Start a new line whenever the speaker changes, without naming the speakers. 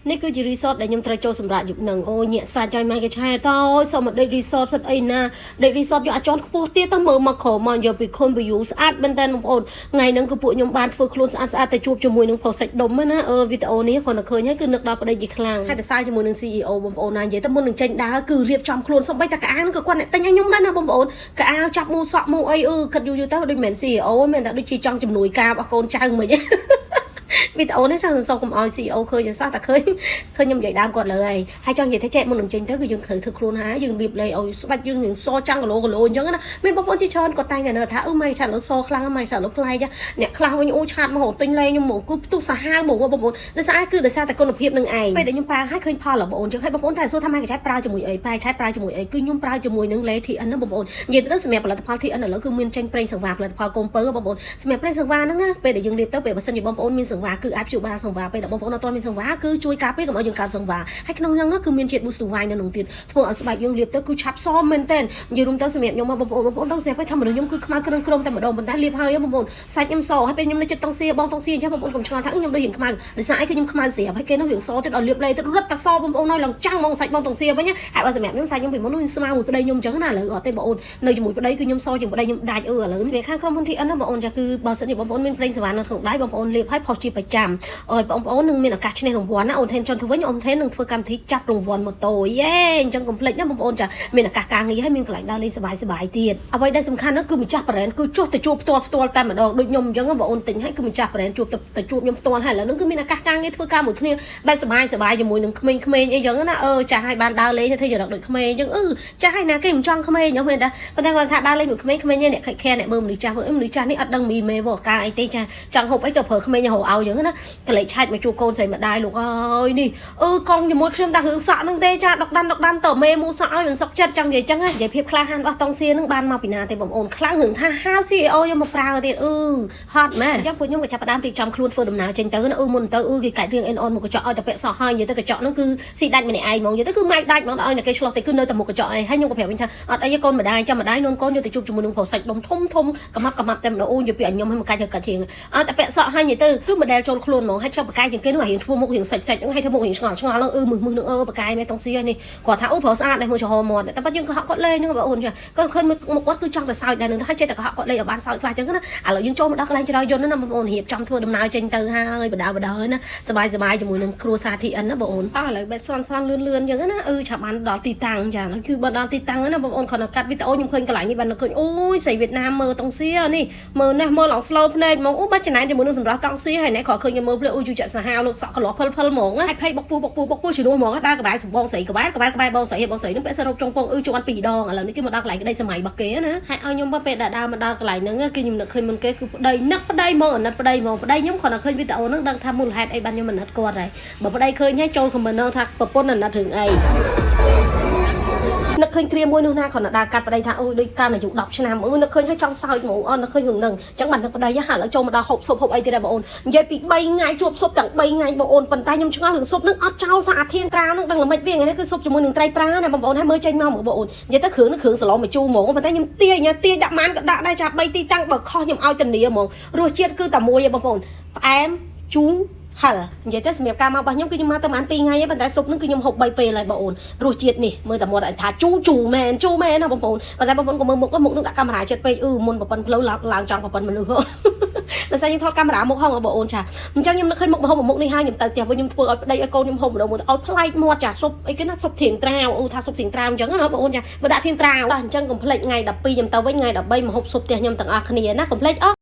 នេះគឺជា resort ដែលខ្ញុំត្រូវចូលសម្រាប់យប់នឹងអូញាក់សាច់ឲ្យម៉ែគេឆែតើសុំមកដេក resort សិតអីណាដេក resort យកអាចន់ខ្ពស់ទៀតទៅមើលមកក្រោមមកយកពីខុន view ស្អាតមែនតើបងប្អូនថ្ងៃហ្នឹងគឺពួកខ្ញុំបានធ្វើខ្លួនស្អាតស្អាតទៅជួបជាមួយនឹងប្រុសសាច់ដុំណាអឺវីដេអូនេះគ្រាន់តែឃើញហើយគឺនឹកដល់ប្តីជាខ្លាំងហើយទៅសើជាមួយនឹង CEO បងប្អូនណានិយាយទៅមុននឹងចេញដើរគឺរៀបចំខ្លួនសំបីតាកអានក៏គាត់អ្នកទិញឲ្យខ្ញុំដែរណាបងប្អូនកអាចាប់មូសក់មូអីអឺគិតយូរយូរទៅដូចមិនមែន CEO មែនតែដូចជាចង់ជំនួយការរបស់កូនចៅមិញ វីដេអូនេះចង់សន្សំកុំឲ្យ CEO ឃើញសោះតែឃើញឃើញខ្ញុំនិយាយដើមគាត់លើហើយហើយចង់និយាយថាចេះមុននឹងចេញទៅគឺយើងត្រូវធ្វើខ្លួនហើយយើងរៀបលេឲ្យស្បាច់យើងនឹងសចាំងគីឡូគីឡូអញ្ចឹងណាមានបងប្អូនជាច្រើនគាត់តែងតែនៅថាអឺម៉ៃឆាតលើសខ្លាំងម៉ៃឆាតលើប្លែកអ្នកខ្លះវិញអូឆាតមកទិញលេខ្ញុំមកគឺផ្ទុះសាហាវហ្មងបងប្អូនដោយសារគឺដោយសារតែគុណភាពនឹងឯងពេលដែលខ្ញុំប្រើឲ្យឃើញផលបងប្អូនអញ្ចឹងហើយបងប្អូនតែសួរថាម៉ៃឆាតប្រើជាមួយអីម៉ៃឆាតប្រើជាមួយអីគឺខ្ញុំប្រើជាមួយនឹងលេ TN ណាបងប្អូននិយាយទៅសម្រាប់ផលិតផល TN ឥឡូវគឺមានចេញប្រេងសង្វាផលិតផលកូនពៅបងប្អូនសម្រាប់ប្រេងសង្វាហ្នឹងណាពេលដែលយើងលាបទៅពេលបើសិនជាបងប្អូនមានសង្វាគឺអាចព្យាបាលសង្វាពេលដែលបងប្អូនអត់ទាន់មានសង្វាគឺជួយការពារកុំឲ្យយើងកើតសង្វាហើយក្នុងហ្នឹងគឺមានជាតិ boost wine នៅក្នុងទៀតធ្វើឲ្យស្បែកយើងលាបទៅគឺឆាប់សមមែនតើនិយាយរួមទៅសម្រាប់ខ្ញុំបងប្អូនបងប្អូនដឹងស្រាប់ហើយថាមនុស្សខ្ញុំគឺខ្មៅគ្រិនក្រុមតែម្ដងប៉ុន្តែលាបហើយបងប្អូនសាច់ខ្ញុំសហើយពេលខ្ញុំនៅចិត្តតុងសៀបងតុងសៀអញ្ចឹងបងប្អូនកុំឆ្ងល់ថាខ្ញុំដូចរៀងខ្មៅដោយសារអីគឺខ្ញុំខ្មៅស្រាប់ហើយគេនោះរៀងសទៀតឲ្យលាបលេទៅរត់តែសបងប្អូនឲ្យឡើងចាំងហ្មងសាច់បងតុងសៀវិញហើយបើសម្រាប់ខ្ញុំសាច់ខ្ញុំពីមុនខ្ញុំស្មើមួយប្តីខ្ញុំអញ្ចឹងណាឥឡូវអត់ទេបងប្អូននៅជាមួយប្តីគឺខ្ញុំសជាងប្តីខ្ញុំដាច់អឺឥឡូវសម្រាប់ខាងក្រុមហ៊ុន TN ណាបងប្អូនចាគឺបើសិនជាបងប្អូនមានប្រេងសេវានៅក្នុងដៃបងប្អូនលាបហើយផុសជាប្រចាំអើយបងប្អូននឹងមានឱកាសឈ្នះរង្វាន់ណាអូនថេនចុនទៅវិញអូនថេននឹងធ្វើកម្មវិធីចាប់រង្វាន់ម៉ូតូយេអញ្ចឹងកុំភ្លេចណាបងប្អូនចាមានឱកាសការងារហើយមានកន្លែងដើរលេងសប្បាយសប្បាយទៀតអ្វីដែលសំខាន់នោះគឺម្ចាស់ brand គឺចុះទៅជួបផ្ទាល់ផ្ទាល់តែម្ដងដូចខ្ញុំអញ្ចឹងបងប្អូនទិញហើយគឺម្ចាស់ brand ជួបទៅជួបខ្ញុំផ្ទាល់ហើយឥឡូវហ្នឹងគឺមានឱកាសការងារធ្វើការមួយគ្នាបែបសប្បាយសប្បាយជាមួយនឹងក្មេងៗអីចឹងណាអឺចាស់ឲ្យបានដើរលេងធ្វើចរិតដូចក្មេងអញ្ចឹងអឺចាស់ឲ្យណាគេមិនចង់ក្មេងហ្នឹងមែនតាប៉ុន្តែគាត់ថាដើរលេងមួយក្មេងៗអ្នកខិតខែអ្នកមើលមនុស្សចាស់មនុស្សចាស់នេះអត់ដឹងមីមេវការអីទេចាចង់ហូបអីទៅប្រើក្មេងរហឲ្យអញ្ចឹងណាកលេចឆាច់មកជួបកូនស្រីម្ដាយលោកអើយនេះអឺកង់ជាមួយខ្ញុំតែរឿងសក់ហ្នឹងទេចាដុកដានដុកដានតមេមូសក់ឲ្យមិនសុកចិត្តចង់និយាយចឹងនិយាយភាពក្លាហានរបស់តុងសៀនឹងបានមកពីណាទេបងប្អូនខ្លាំងរឿងថាហៅ CEO យកមកប្រើទៀតអឺហត់មែនអញ្ចឹងពួកខ្ញុំក៏ចាប់ផ្ដើមរៀបចំខ្លួនធ្វើដំណើរចេញទៅណាអឺមុនទៅអឺគេកាច់រៀងអិនអនមកកញ្ចក់ឲ្យតែពាក់សក់ហើយនិយាយទៅកញ្ចក់ហ្នឹងគឺស៊ីដាច់ម្នាក់ឯងហ្មងនិយាយទៅគឺម៉ែកដាច់ហ្មងដល់ឲ្យតែគេឆ្លោះទេគឺនៅតែមុខកញ្ចក់ឯងហើយខ្ញុំក៏ប្រាប់វិញថាអត់អីទេកូនម្ដាយចាំម្ដាយនាំកូនយកទៅជួបជាមួយនឹងប្រុសសាច់ដុំធំធំកំាប់កំាប់តែម្ដងអូនិយាយពីឲ្យខ្ញុំឲ្យមកកាច់កាច់រៀងឲ្យតែពាក់សក់ហើយនិយាយទៅគឺ model ចូលខ្លួនហ្មងហើយចុះបកាយជាងគេនោះរៀងធ្វើមុខរៀងសាច់សាច់ហ្នឹងហើយធ្វើមុខរៀងឆ្ងល់ឆ្ងល់ហ្នឹងអឺមឹសមឹសនឹងអឺបកាយមែនតុងស៊ីនេះគាត់ថាអូប្រុសស្អាតនេះមើលចំហមាត់តែប៉ាយើងក៏ហក់គាត់លេងហ្នឹងបងអូនចាគាត់ឃើញមុខគាត់គឺចង់តែសើចដែរនឹងហើយចេះតែកុហកគាត់លេងឲ្យបានសើចខ្លះចឹងណាឥឡូវយើងចូលមកដល់កន្លែងចរាយន្តណាបងប្អូនរៀបចំធ្វើដំណើរចេញទៅហើយបដាបដាណាសบายសบายជាមួយនឹងគ្រួសារ TN ណាបងអូនអស់ឥឡូវបែបស្រន់ស្រន់លឿនលឿនចឹងណាអឺឆាប់បានដល់ទីតាំងចាគឺបើដល់ទីតាំងណាបងប្អូនគ្រាន់តែកាត់វីដេអូខ្ញុំឃើញកន្លែងនេះបានឃើញអូយស្រីវៀតណាមមើលតុងសៀនេះមើលណាស់មើលឡើង slow ភ្នែកហ្មងអូបាច់ចំណែនជាមួយនឹងសម្រាប់តុងសៀហើយណែគ្រាន់ឃើញគេមើលភ្លេអូយយូចាក់សាហាវលោកសក់កន្លោះផិលផិលហ្មងហើយភ័យបុកពោះបុកពោះបុកពោះជំនួសហ្មងដើរក្បែរសម្បងស្រីក្បែរក្បែរក្បែរបងស្រីបងស្រីនឹងពាក់សរុបចុងពងអឺជាន់ពីរដងឥឡូវនេះគឺមកដល់កន្លែងក្តីសម័យរបស់គេណាហើយឲ្យខ្ញុំពេលដែលដើរមកដល់កន្លែងហ្នឹងគឺខ្ញុំនឹកឃើញមុនគេគឺប្តីនឹកប្តីហ្មងអាណិតប្តីហ្មងប្តីខ្ញុំគ្រាន់តែឃើញវីដេអូហ្នឹងដឹងថាមូលហេតុអីបានខ្ញុំអាណិតគាត់ហើយបើប្តីឃើញហើយចូល comment ហ្នឹងថាប្រពន្ធអាណិតរឿងអីនឹកឃើញគ្រាមួយនោះណាគ្រាន់តែដើរកាត់ប្តីថាអូយដូចកាលអាយុ10ឆ្នាំអឺនឹកឃើញហើយចង់សើចហ្មងអត់នឹកឃើញរឿងហ្នឹងអញ្ចឹងបាននឹកប្តីហ่าឥឡូវចូលមកដល់ហូបស៊ុបហូបអីទៀតដែរបងអូននិយាយពី3ថ្ងៃជួបស៊ុបទាំង3ថ្ងៃបងអូនប៉ុន្តែខ្ញុំឆ្ងល់រឿងស៊ុបហ្នឹងអត់ចោលសាអាធៀងត្រាវហ្នឹងដឹងល្មិចវាថ្ងៃនេះគឺស៊ុបជាមួយនឹងត្រីប្រាណាបងប្អូនហើយមើលចេញមកបងប្អូននិយាយទៅគ្រឿងហ្នឹងគ្រឿងសឡមកជូរហ្មងប៉ុន្តែខ្ញុំទាញទាញដាក់ម៉ានក៏ដាក់ដែរចា3ទីតាំងបើខុសខ្ញុំឲ្យធានាហ្មងរសជាតិគឺតែមួយឯងបងប្អូនផ្អែមជូរហិលនិយាយទៅសម្រាប់ការមករបស់ខ្ញុំគឺខ្ញុំមកទៅប្រហែល2ថ្ងៃឯងប៉ុន្តែស៊ុបហ្នឹងគឺខ្ញុំហូប3ពេលហើយបងអូនរសជាតិនេះមើលតែមាត់ថាជូរជូរមែនជូរមែនណាបងប្អូនប៉ុន្តែបងប្អូនក៏មើលមុខមុខនឹងដាក់កាមេរ៉ាចិត្តពេកអឺមុនប្រប៉ុនផ្លូវឡើងចង់ប្រប៉ុនមនុស្សដោយសារយើងថតកាមេរ៉ាមុខហងបងអូនចាអញ្ចឹងខ្ញុំនឹកឃើញមុខមហូបមុខនេះហើយខ្ញុំទៅផ្ទះវិញខ្ញុំធ្វើឲ្យប្តីឲ្យកូនខ្ញុំហូបម្ដងមួយឲ្យប្លែកមាត់ចាស៊ុបអីគេណាស៊ុបធៀងត្រាវអូថាស៊ុបធៀងត្រាវអញ្ចឹងណាបងអូនចាបើដាក់ធៀងត្រាវតោះអញ្ចឹងកុំភ្លេចថ្ងៃ12ខ្ញុំទៅវិញថ្ងៃ13មកហូបស៊ុបផ្ទះខ្ញុំទាំងអស់គ្នាណាកុំភ្លេចអ